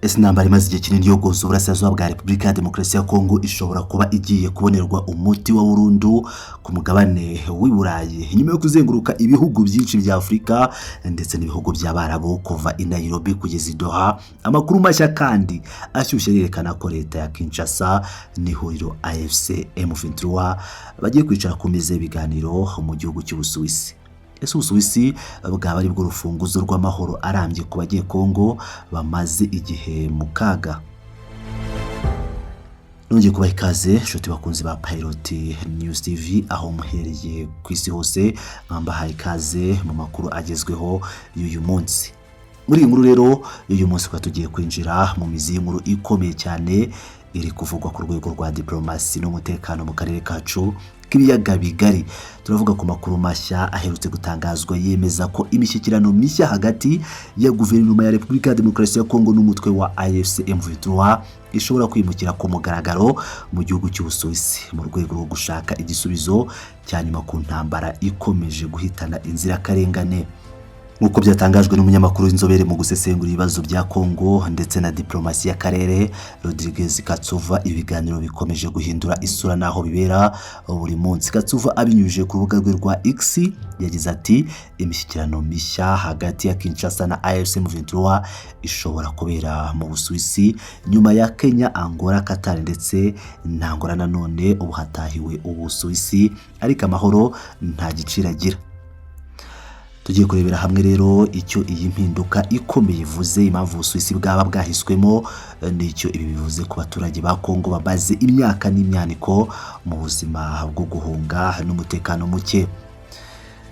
Ese intambara imaze igihe kinini yogoza uburasirazuba bwa Repubulika ya Demokarasi ya Kongo ishobora kuba igiye kubonerwa umuti wa burundu ku mugabane w'i Burayi, nyuma yo kuzenguruka ibihugu byinshi bya Afurika ndetse n'ibihugu by'Abarabu kuva i Nairobi kugeza i Doha? Amakuru mashya kandi ashyushye yerekana ko leta ya Kinshasa n'ihuriro AFC M23 bagiye kwicara ku meza y'ibiganiro mu gihugu cy'Ubusuwisi. Ese Ubusuwisi bwaba ari bwo rufunguzo rw'amahoro arambye ku bagiye Kongo bamaze igihe mu kaga? Nongeye kubaha ikaze, inshuti bakunzi ba Pilot News TV, aho muhereye ku isi hose, mwambahaye ikaze mu makuru agezweho y'uyu munsi. Muri iyi nkuru rero y'uyu munsi tukaba tugiye kwinjira mu mizi y'inkuru ikomeye cyane iri kuvugwa ku rwego rwa diplomasi n'umutekano mu karere kacu k'ibiyaga bigari. Turavuga ku makuru mashya aherutse gutangazwa yemeza ko imishyikirano mishya hagati ya guverinoma ya Repubulika ya Demokarasi ya Kongo n'umutwe wa AFC M23 ishobora kwimukira ku mugaragaro mu gihugu cy'Ubusuwisi, mu rwego rwo gushaka igisubizo cya nyuma ku ntambara ikomeje guhitana inzirakarengane. Nk'uko byatangajwe n'umunyamakuru w'inzobere mu gusesengura ibibazo bya Kongo ndetse na diplomasi y'akarere, Rodriguez Katsuva, ibiganiro bikomeje guhindura isura n'aho bibera buri munsi. Katsuva, abinyujije ku rubuga rwe rwa X, yagize ati: "Imishyikirano mishya hagati ya Kinshasa na AFC M23 ishobora kubera mu Busuwisi, nyuma ya Kenya, Angola, Qatar ndetse na Angola. Nanone ubu hatahiwe Ubusuwisi, ariko amahoro nta giciro agira." Tugiye kurebera hamwe rero icyo iyi mpinduka ikomeye ivuze, impamvu Ubusuwisi bwaba bwahiswemo, n'icyo ibi bivuze ku baturage ba Kongo bamaze imyaka n'imyaniko mu buzima bwo guhunga n'umutekano muke.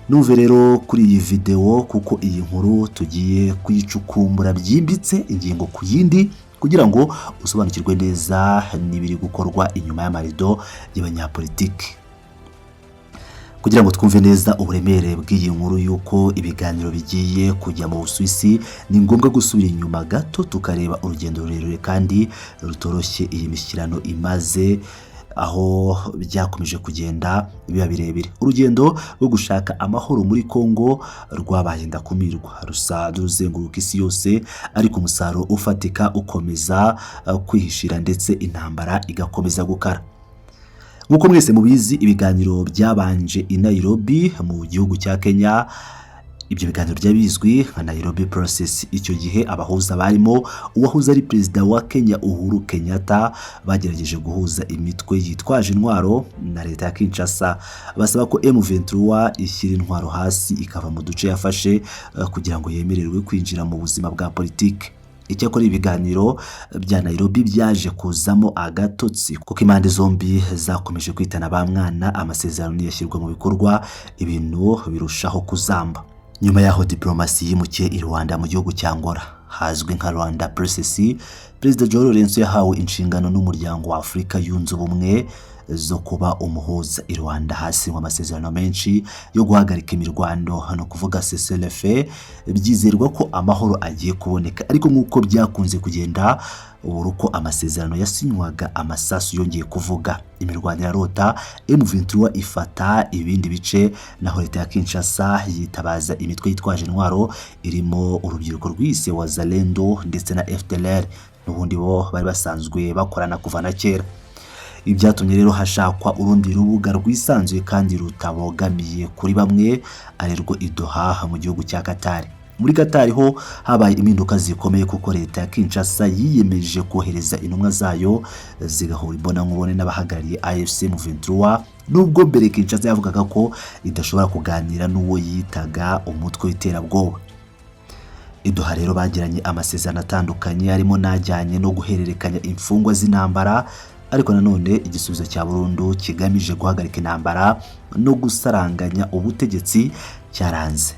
Numve rero kuri iyi videwo, kuko iyi nkuru tugiye kuyicukumbura byimbitse, ingingo ku yindi, kugira ngo usobanukirwe neza n'ibiri gukorwa inyuma y'amarido y'abanyapolitiki. Kugira ngo twumve neza uburemere bw'iyi nkuru y'uko ibiganiro bigiye kujya mu Busuwisi, ni ngombwa gusubira inyuma gato tukareba urugendo rurerure kandi rutoroshye iyi mishyikirano imaze, aho byakomeje kugenda biba birebire. Urugendo rwo gushaka amahoro muri Kongo rwabaye ndakumirwa, rusa n'uruzenguruka isi yose, ariko umusaruro ufatika ukomeza kwihishira, ndetse intambara igakomeza gukara. Nk'uko mwese mubizi, ibiganiro byabanje i Nairobi mu gihugu cya Kenya. Ibyo biganiro byari bizwi nka Nairobi Process. Icyo gihe abahuza barimo uwahoze ari perezida wa Kenya, Uhuru Kenyatta, bagerageje guhuza imitwe yitwaje intwaro na leta ya Kinshasa, basaba ko M23 ishyira intwaro hasi ikava mu duce yafashe kugira ngo yemererwe kwinjira mu buzima bwa politiki. Icyakora ibiganiro bya Nairobi byaje kuzamo agatotsi, kuko impande zombi zakomeje kwitana ba mwana, amasezerano ntiyashyirwa mu bikorwa, ibintu birushaho kuzamba. Nyuma y'aho diplomasi yimukiye i Luanda mu gihugu cya Angola, hazwi nka Luanda Process. Perezida João Lourenço yahawe inshingano n'Umuryango wa Afurika Yunze Ubumwe zo kuba umuhuza. I Luanda hasinywe amasezerano menshi yo guhagarika imirwano, no kuvuga cessez-le-feu, byizerwa ko amahoro agiye kuboneka. Ariko nk'uko byakunze kugenda, buri uko amasezerano yasinywaga, amasasu yongeye kuvuga, imirwano irarota, M23 ifata ibindi bice, naho leta ya Kinshasa yitabaza imitwe yitwaje intwaro irimo urubyiruko rwise Wazalendo ndetse na FDLR, n'ubundi bo bari basanzwe bakorana kuva na kera. Ibi byatumye rero hashakwa urundi rubuga rwisanzuye kandi rutabogamiye kuri bamwe, arirwo i Doha mu gihugu cya Qatar. Muri Qatar ho habaye impinduka zikomeye, kuko leta ya Kinshasa yiyemeje kohereza intumwa zayo zigahura imbonankubone n'abahagarariye AFC M23, nubwo mbere Kinshasa yavugaga ko idashobora kuganira n'uwo yitaga umutwe w'iterabwoba. I Doha rero bagiranye amasezerano atandukanye, harimo n'ajyanye no guhererekanya imfungwa z'intambara, ariko nanone igisubizo cya burundu kigamije guhagarika intambara no gusaranganya ubutegetsi cyaranze.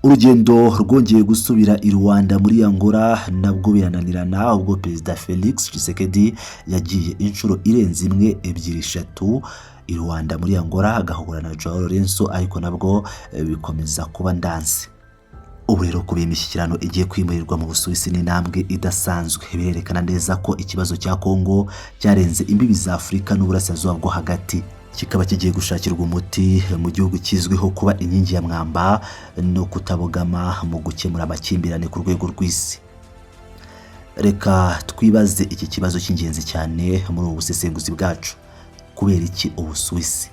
Urugendo rwongeye gusubira i Luanda muri Angola nabwo birananirana, ubwo perezida Felix Tshisekedi yagiye inshuro irenze imwe, ebyiri, eshatu i Luanda muri Angola, agahura na João Lourenço, ariko nabwo bikomeza kuba ndanse. Ubu rero kuba imishyikirano igiye kwimurirwa mu Busuwisi n'intambwe idasanzwe. Birerekana neza ko ikibazo cya Kongo cyarenze imbibi za Afurika n'Uburasirazuba bwo Hagati, kikaba kigiye gushakirwa umuti mu gihugu kizwiho kuba inkingi ya mwamba no kutabogama mu gukemura amakimbirane ku rwego rw'isi. Reka twibaze iki kibazo cy'ingenzi cyane muri ubu busesenguzi bwacu: kubera iki Ubusuwisi?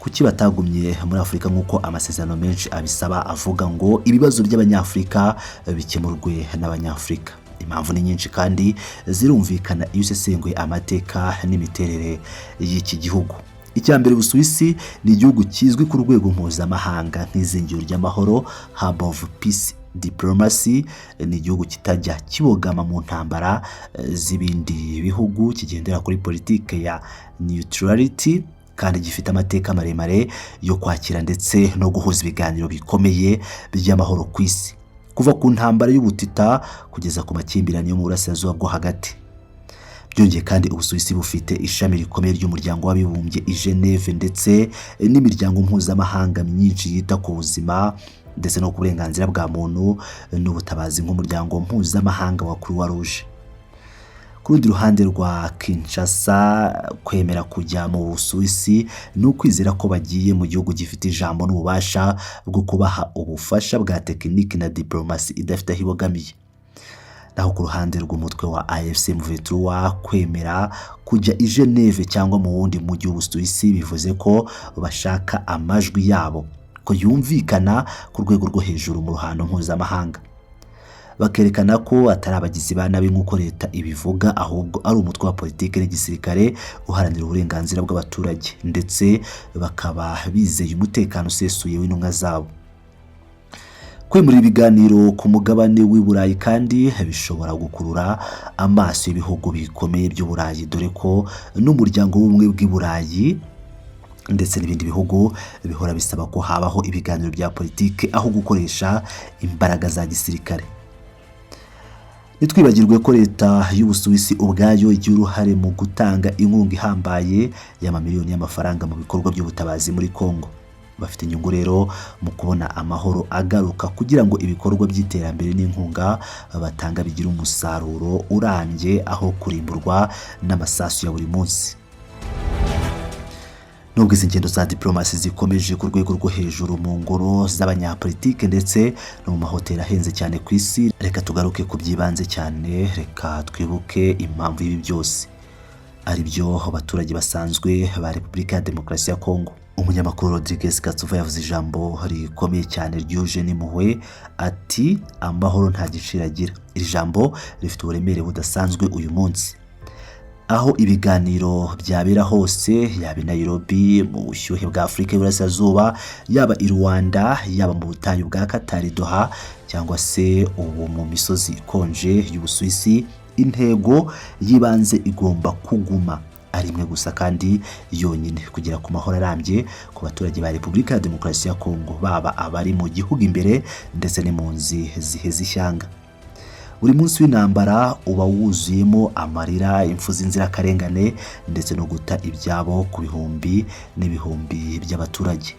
Kuki batagumye muri Afurika nk'uko amasezerano menshi abisaba, avuga ngo ibibazo by'Abanyafurika bikemurwe n'Abanyafurika? Impamvu ni nyinshi kandi zirumvikana iyo usesenguye amateka n'imiterere y'iki gihugu. Icya mbere, Ubusuwisi ni igihugu kizwi ku rwego mpuzamahanga nk'izingiro ry'amahoro, hub of peace diplomacy. Ni igihugu kitajya kibogama mu ntambara z'ibindi bihugu, kigendera kuri politike ya neutrality, kandi gifite amateka maremare yo kwakira ndetse no guhuza ibiganiro bikomeye by'amahoro ku isi, kuva ku ntambara y'ubutita kugeza ku makimbirane yo mu Burasirazuba bwo Hagati. Byongeye kandi, Ubusuwisi bufite ishami rikomeye ry'Umuryango w'Abibumbye i Geneve ndetse n'imiryango mpuzamahanga myinshi yita ku buzima ndetse no ku burenganzira bwa muntu n'ubutabazi, nk'umuryango mpuzamahanga wa Croix Rouge. Ku rundi ruhande rwa Kinshasa, kwemera kujya mu Busuwisi ni ukwizera ko bagiye mu gihugu gifite ijambo n'ububasha bwo kubaha ubufasha bwa tekiniki na diplomasi idafite aho ibogamiye. Naho ku ruhande rw'umutwe wa AFC M23, kwemera kujya i Geneve cyangwa mu wundi mujyi w'Ubusuwisi bivuze ko bashaka amajwi yabo ko yumvikana ku rwego rwo hejuru mu ruhando mpuzamahanga, bakerekana ko atari abagizi ba nabi nk'uko leta ibivuga, ahubwo ari umutwe wa politiki n'igisirikare uharanira uburenganzira bw'abaturage, ndetse bakaba bizeye umutekano usesuye w'intumwa zabo. Kwimurira ibiganiro ku mugabane w'i Burayi kandi bishobora gukurura amaso y'ibihugu bikomeye by'Uburayi, dore ko n'Umuryango w'Ubumwe bw'i Burayi ndetse n'ibindi bihugu bihora bisaba ko habaho ibiganiro bya politiki aho gukoresha imbaraga za gisirikare. Ntitwibagirwe ko leta y'Ubusuwisi ubwayo igira uruhare mu gutanga inkunga ihambaye y'amamiliyoni y'amafaranga mu bikorwa by'ubutabazi muri Congo. Bafite inyungu rero mu kubona amahoro agaruka, kugira ngo ibikorwa by'iterambere n'inkunga batanga bigire umusaruro urambye aho kurimburwa n'amasasu ya buri munsi. Nubwo izi ngendo za diplomasi zikomeje ku rwego rwo hejuru mu ngoro z'abanyapolitike ndetse no mu mahoteli ahenze cyane ku isi, reka tugaruke ku by'ibanze cyane. Reka twibuke impamvu y'ibi byose, ari byo abaturage basanzwe ba Repubulika ya Demokarasi ya Kongo. Umunyamakuru Rodriguez Katsuva yavuze ijambo rikomeye cyane ryuje n'impuhwe, ati: "Amahoro nta giciro agira." Iri jambo rifite uburemere budasanzwe uyu munsi. Aho ibiganiro byabera hose, yaba i Nairobi mu bushyuhe bwa Afurika y'Iburasirazuba, yaba i Rwanda, yaba mu butayu bwa Katari Doha, cyangwa se ubu mu misozi ikonje y'Ubusuwisi, intego y'ibanze igomba kuguma ari imwe gusa kandi yonyine: kugera ku mahoro arambye ku baturage ba Repubulika ya Demokarasi ya Kongo, baba abari mu gihugu imbere ndetse n'impunzi ziheze ishyanga. Buri munsi w'intambara uba wuzuyemo amarira, impfu z'inzirakarengane ndetse no guta ibyabo ku bihumbi n'ibihumbi by'abaturage.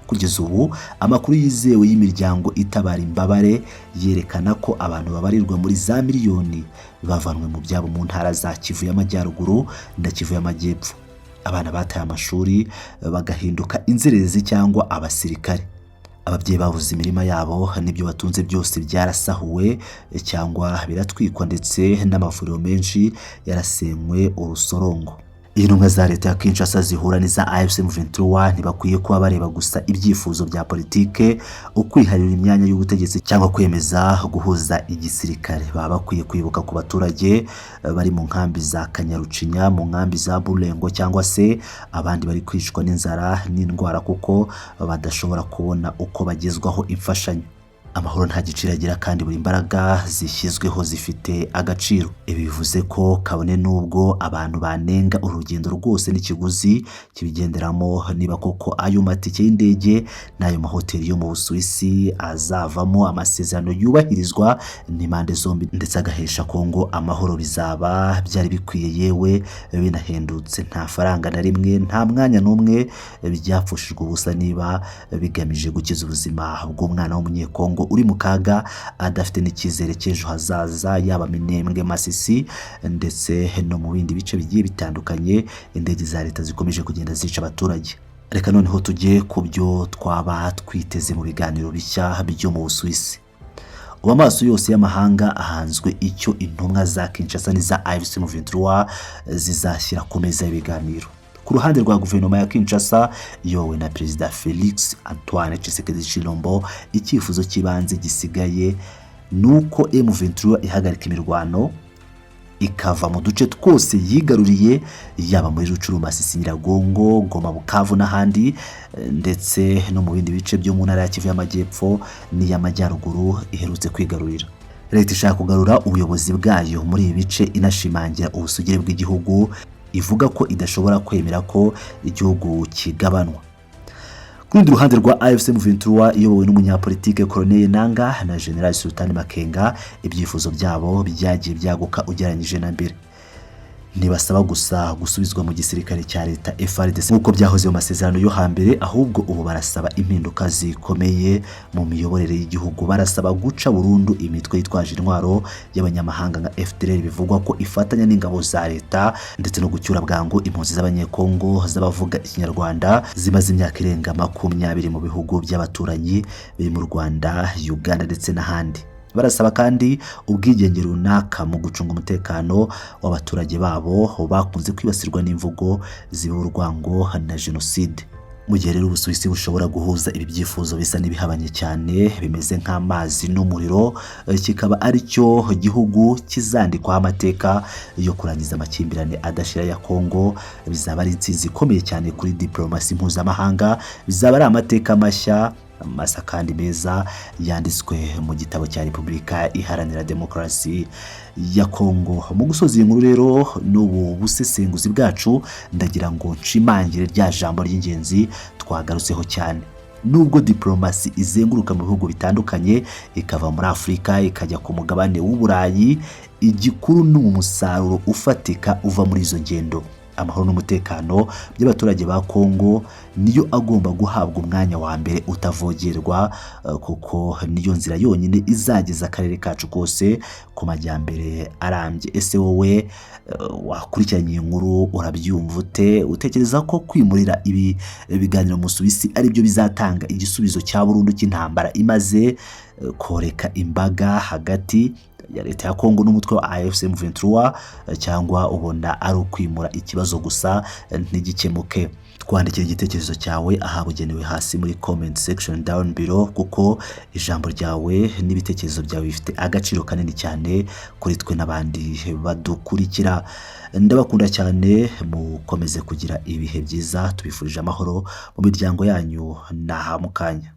Kugeza ubu, amakuru yizewe y'imiryango itabara imbabare yerekana ko abantu babarirwa muri za miliyoni bavanwe mu byabo mu ntara za Kivu y'Amajyaruguru na Kivu y'Amajyepfo. Abana bataye amashuri bagahinduka inzererezi cyangwa abasirikare. Ababyeyi babuze imirima yabo n'ibyo batunze byose byarasahuwe cyangwa biratwikwa, ndetse n'amavuriro menshi yarasenywe urusorongo. Iyo intumwa za leta ya Kinshasa zihura n'iza AFC M23, ntibakwiye kuba bareba gusa ibyifuzo bya politike, ukwiharira imyanya y'ubutegetsi cyangwa kwemeza guhuza igisirikare. Baba bakwiye kwibuka ku baturage bari mu nkambi za Kanyarucinya, mu nkambi za Burengo, cyangwa se abandi bari kwicwa n'inzara n'indwara kuko badashobora kubona uko bagezwaho imfashanyo. Amahoro nta giciro agira, kandi buri mbaraga zishyizweho zifite agaciro. Ibi bivuze ko kabone n'ubwo abantu banenga urugendo rwose n'ikiguzi kibigenderamo, niba koko ayo matike y'indege n'ayo mahoteli yo mu Busuwisi azavamo amasezerano yubahirizwa n'impande zombi ndetse agahesha Kongo amahoro, bizaba byari bikwiye, yewe binahendutse. Nta faranga na rimwe, nta mwanya n'umwe byapfushijwe ubusa niba bigamije gukiza ubuzima bw'umwana w'Umunyekongo uri mu kaga, adafite n'icyizere cy'ejo hazaza, yaba Minembwe, Masisi ndetse no mu bindi bice bigiye bitandukanye indege za leta zikomeje kugenda zica abaturage. Reka noneho tujye ku byo twaba twiteze mu biganiro bishya byo mu Busuwisi. Ubu amaso yose y'amahanga ahanzwe icyo intumwa za Kinshasa n'iza AFC M23 zizashyira ku meza y'ibiganiro. Ku ruhande rwa guverinoma ya Kinshasa iyobowe na Perezida Felix Antoine Tshisekedi Tshilombo, icyifuzo cy'ibanze gisigaye ni uko M23 ihagarika imirwano, ikava mu duce twose yigaruriye, yaba muri Rutshuru, Masisi, Nyiragongo, Goma, Bukavu n'ahandi, ndetse no mu bindi bice byo mu ntara ya Kivu y'Amajyepfo n'iy'Amajyaruguru iherutse kwigarurira. Leta ishaka kugarura ubuyobozi bwayo muri ibi bice, inashimangira ubusugire bw'igihugu, ivuga ko idashobora kwemera ko igihugu kigabanwa. Ku rundi ruhande rwa AFC M23 iyobowe n'umunyapolitike Corneille Nanga na General Sultan Makenga, ibyifuzo byabo byagiye byaguka ugereranyije na mbere. Ntibasaba gusa gusubizwa mu gisirikare cya leta FARDC nk'uko byahoze mu masezerano yo hambere, ahubwo ubu barasaba impinduka zikomeye mu miyoborere y'igihugu. Barasaba guca burundu imitwe yitwaje intwaro y'abanyamahanga nka FDLR bivugwa ko ifatanya n'ingabo za leta, ndetse no gucyura bwangu impunzi z'Abanyekongo z'abavuga Ikinyarwanda zimaze imyaka irenga 20 mu bihugu by'abaturanyi biri mu Rwanda, Uganda ndetse n'ahandi. Barasaba kandi ubwigenge runaka mu gucunga umutekano w'abaturage babo bakunze kwibasirwa n'imvugo ziba urwango na jenoside. Mu gihe rero Ubusuwisi bushobora guhuza ibi byifuzo bisa n'ibihabanye cyane, bimeze nk'amazi n'umuriro, kikaba ari cyo gihugu kizandikwaho amateka yo kurangiza amakimbirane adashira ya Kongo, bizaba ari intsinzi ikomeye cyane kuri diplomasi mpuzamahanga. Bizaba ari amateka mashya masa kandi meza yanditswe mu gitabo cya Repubulika Iharanira Demokarasi ya Kongo. Mu gusoza iyi nkuru rero n'ubu busesenguzi bwacu, ndagira ngo nshimangire rya jambo ry'ingenzi twagarutseho cyane. Nubwo diplomasi izenguruka mu bihugu bitandukanye, ikava muri Afurika ikajya ku mugabane w'Uburayi, igikuru ni umusaruro ufatika uva muri izo ngendo. Amahoro n'umutekano by'abaturage ba Kongo niyo agomba guhabwa umwanya wa mbere utavogerwa, kuko niyo nzira yonyine izageza akarere kacu kose ku majyambere arambye. Ese wowe wakurikiranye iyi nkuru urabyumva ute? Utekereza ko kwimurira ibi biganiro mu Suwisi aribyo bizatanga igisubizo cya burundu cy'intambara imaze koreka imbaga hagati ya leta ya Kongo n'umutwe wa AFC M23, cyangwa ubona ari ukwimura ikibazo gusa ntigikemuke? Twandikira igitekerezo cyawe ahabugenewe hasi muri comment section down below, kuko ijambo ryawe n'ibitekerezo byawe bifite agaciro kanini cyane kuri twe n'abandi badukurikira. Ndabakunda cyane, mukomeze kugira ibihe byiza. Tubifurije amahoro mu miryango yanyu. Naha mukanya.